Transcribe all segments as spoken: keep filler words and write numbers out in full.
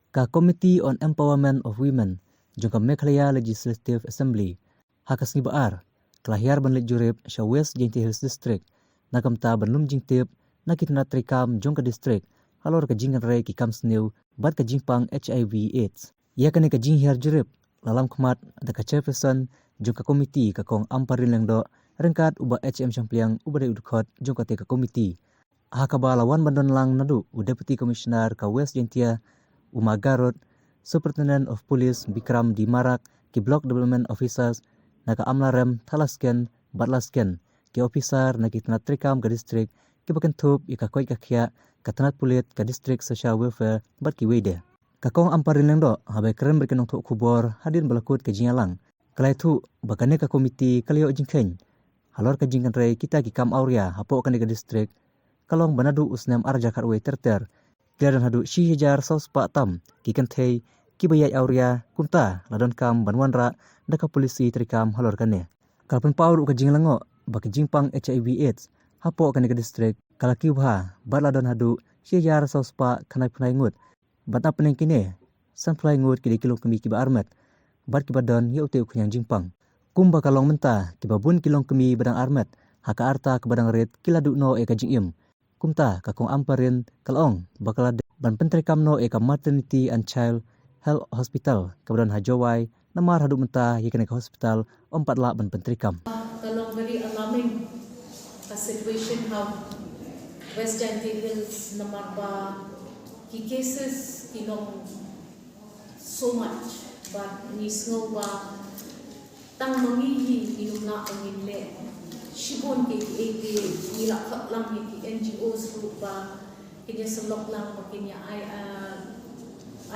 Ka Committee on Empowerment of Women jong ka Meghalaya Legislative Assembly ha ka sngi ba ar ka la hiar ban leit jurip sha West Jaintia Hills District na ka bynta ban lum jingtip na ki tnat treikam jong ka district halor ka jingkynrei ki kam sniew bad ka jingpang HIV AIDS. Ïa kane ka jinghiar jurip la lam khmat da ka chairperson jong ka komiti, ka Kong Ampareen Lyngdoh, ryngkat u Bah H M Shangpliang uba dei u dkhot jong kata ka komiti. Ha kaba la wan ban don lang naduh u Deputy Commissioner ka West Jaintia, u Ma Garod, Superintendent of Police Bikram D Marak, ki Block Development Officers na ka Amlarem, Thadlaskein bad Laskein, ki officer na ki tnat treikam ka district, kiba kynthup ïa ka koit ka khiah, ka tnat pulit, ka District Social Welfare bad kiwei de. Ka Kong Ampareen Lyngdoh haba kren bad ki nongthoh khubor hadien ba la kut ka jingïalang, ka la ïathuh ba kane ka komiti ka la ïoh jingkheiñ halor ka jingkynrei kita ki kam awria hapoh kane ka district, ka long ba naduh u snem ar hajar khatwei ter ter ki la don haduh shi hajar saw spah tam ki kynthei kiba ïaid awria. Kumta la donkam ban wanrah da ka polisi treikam halor kane. Ka la pynpaw ruh ka jinglyngngoh ba ka jingpang HIV AIDS hapoh kane ka district ka la kiew bha bad la don haduh shi hajar saw spah khyndai phew khyndai ngut, bad hapdeng kine sanphew lai ngut ki dei ki longkmie kiba armet bad kiba don ïa utei u khñiang jingpang. Kumba ka long mynta, kiba bun ki longkmie ba dang armet ha ka rta kaba dang rit ki la duh noh ïa ka jingim. Kumta ka Kong Ampareen ka la ong ba ka la dep ban pyntreikam noh ïa ka Maternity and Child Health Hospital kaba don ha Jowai, namar haduh mynta ïa kane ka hospital ym pat lah ban pyntreikam. Ka long very alarming ka situation ha West Jaintia Hills, namar ba ki cases ki long so much, bad ngi sngew ba tang ma ngi hi ngim lah ba ngin leh shibun kiei kiei, ngi la khot lang ïa ki N G Os ruh ba kin ïa sylloh lang, ba kin ïa ai, ah,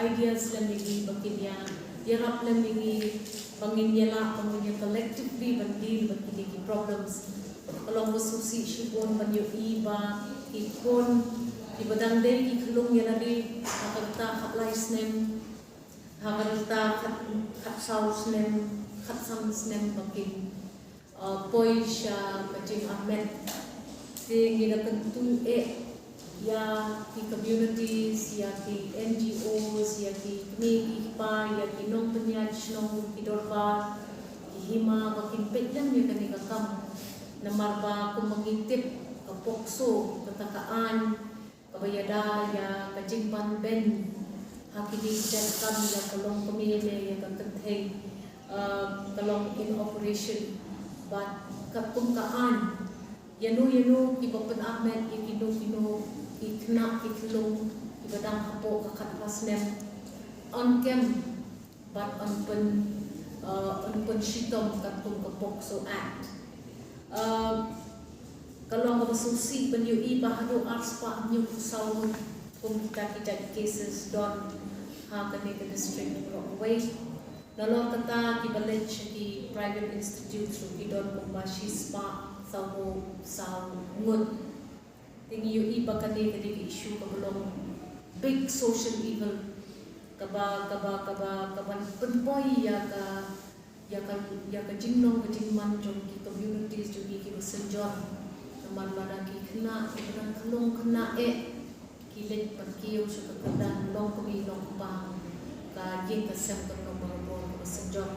ideas lem ïa ngi, ba kin ïa ïarap lem ïa ngi, ba ngin ïa lah, ba ngin ïa collectively ban deal bad kine ki problems. Ka long ba sngewsih shibun ban ïohi ba ki khun kiba dang dei ki khyllung ïa lade ha ka rta khatlai snem, ha ka rta khat, khatsaw snem, khatsan snem ba kin, uh, poi sha ka jingarmet. Te ngi da kyntu eh ïa ki communities, ïa ki N G Os, ïa ki kmie ki kpa, ïa ki nongpynïaid shnong, ki dorbar, ki hima, ba kin peit lem ïa kane ka kam. Namar ba kumba ngi tip, ka POCSO, kata ka aiñ kaba ïada ïa ka jingban beiñ ha kine ki jait kam ïa ka longkmie ne ïa ka kynthei, uh, ka long in operation. Bad katkum ka aiñ, ïano ïano kiba pynarmet ïa kino kino ki khynnah ki khyllung kiba dang hapoh ka khatphra snem, yn kem bad yn pyn, uh, yn pynshitom katkum ka POCSO Act. Uh, ka long kaba sngewsih ban ïohi ba haduh arspah hynñiewphew saw ngut kum kita ki jait cases don ha kane ka district baroh kawei. Nalor kata, kiba leit sha ki private institutes ruh ki don kumba shispah sawphew saw ngut. Te ngi ïohi ba kane ka dei ka issue kaba long big social evil, kaba, kaba, kaba, kaban pynpoi ïa ka, ïa ka, ïa ka jinglong ka jingman jong ki communities jong ki kiba synjor. Namar lada ki khynnah kiba dang khyllung khynnah eh ki leit ban kiew sha ka kyrdan longkmie longkpa, ka ïing ka sem ka long barabor kaba synjor.